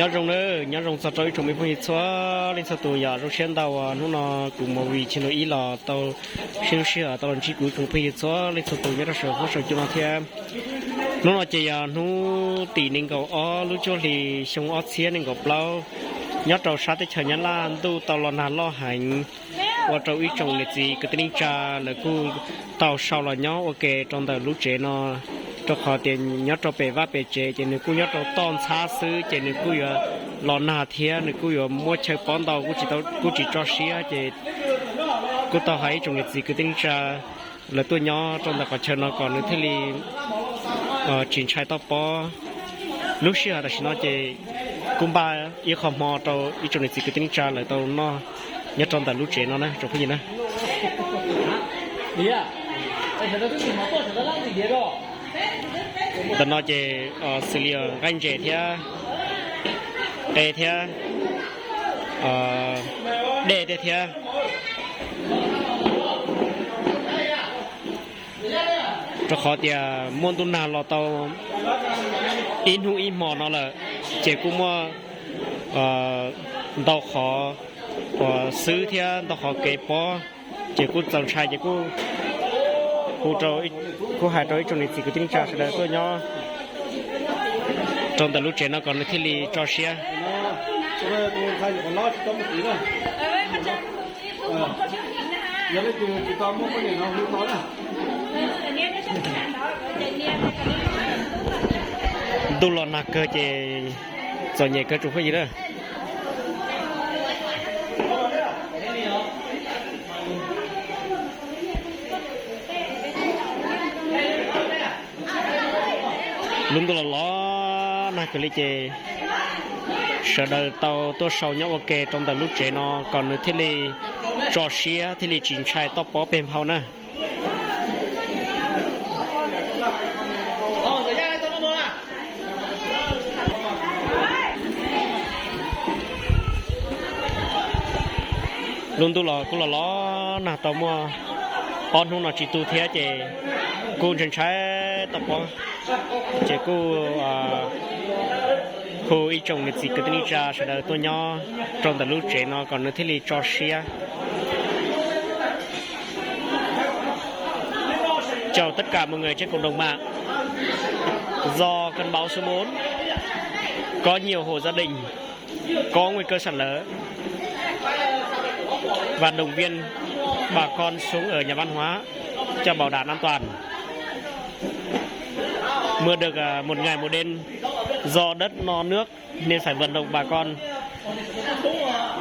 Nyob zoo nawb, nyob zoo txog rau ib tsoom me phooj ywg txhua leej txhua tus, yog zoo siab ntau uas hnub no kuv movie channel ib los tau sib lub sij hawm tau los ntsib kuv ib tsoom phooj ywg txhua leej txhua tus nyob rau saum huab saum cua no thiab. Hnub no ces yog hnub tim nees nkaum ob lub cuaj hli xyoo ob txhiab nees nkaum plaub, nyob rau sab teb chaws Nyab Laj ntuj tau los nag loj heev, ua rau ib tsoom niam txiv kwv tij neej tsa lawv kuj tau sau los nyob ua ke rau ntawm lub tsev no, rau qhov tias nyob rau pem vaj pem tsev ces nws kuj nyob rau toj ntxhab xwb ces nws kuj yuav los nag thiab nws kuj yuav muab chaw pob ntau, kuj tsis tso siab ces kuj tau hais ib tsoom niam txiv kwv tij neej tsa lawv tuaj nyob rau ntawm qhov chaw no kom nws thiaj li tsis ntshai toj pob. Lub sij hawm tam sim no ces kuj npaj ib qho hmo rau ib tsoom niam txiv kwv tij neej tsa lawv tau noj nyob rau ntawm lub tsev no na tsoom phooj ywg na. Ntawm no ces xws li nqaij ntses thiab qe thiab dej tej thiab, rau qhov tias muaj ntuj nag los tau ib hnub ib hmo no lawm, ces kuj muaj ntau qhov uas xwb thiab ntau qhov kev pob, ces kuj txaus ntshai ces kuj hu, kuj hais rau ib tsoom niam txiv kwv tij neej tsa sawv daws tuaj nyob rau ntawm lub tsev no kom nws thiaj li tso siab. Ntuj los nag kawg ces txom nyem kawg tsoom phooj ywg na. Lub ntuj los los nag kawg li ces sawv daws tau tuaj sau nyob ua ke rau ntawm lub tsev no kom nws thiaj li tso siab thiaj li tsis ntshai toj pob peg nphau na. Lub ntuj los kuj los los nag tau muaj ob hnub no tsis tu thiab ces kuj ntshai ntshai toj pob, ces kuj hu ib tsoom niam txiv kwv tij neej tsa sawv daws tuaj nyob rau ntawm lub tsev no kom nws thiaj li tso siab. Chào tất cả mọi người trên cộng đồng mạng. Do cơn bão số bốn, có nhiều hộ gia đình có nguy cơ sạt lở và động viên bà con xuống ở nhà văn hóa cho bảo đảm an toàn. Mưa được à, một ngày một đêm, do đất no nước nên phải vận động bà con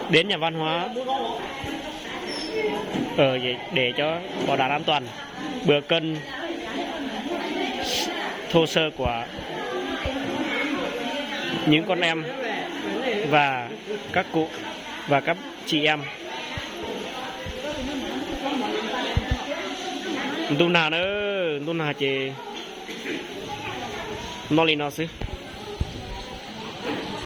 đến nhà văn hóa ở để cho bảo đảm an toàn. Bữa cơm, thô sơ của những con em và các cụ và các chị em. Ntuj nag na, ntuj nag ces noj li no xwb.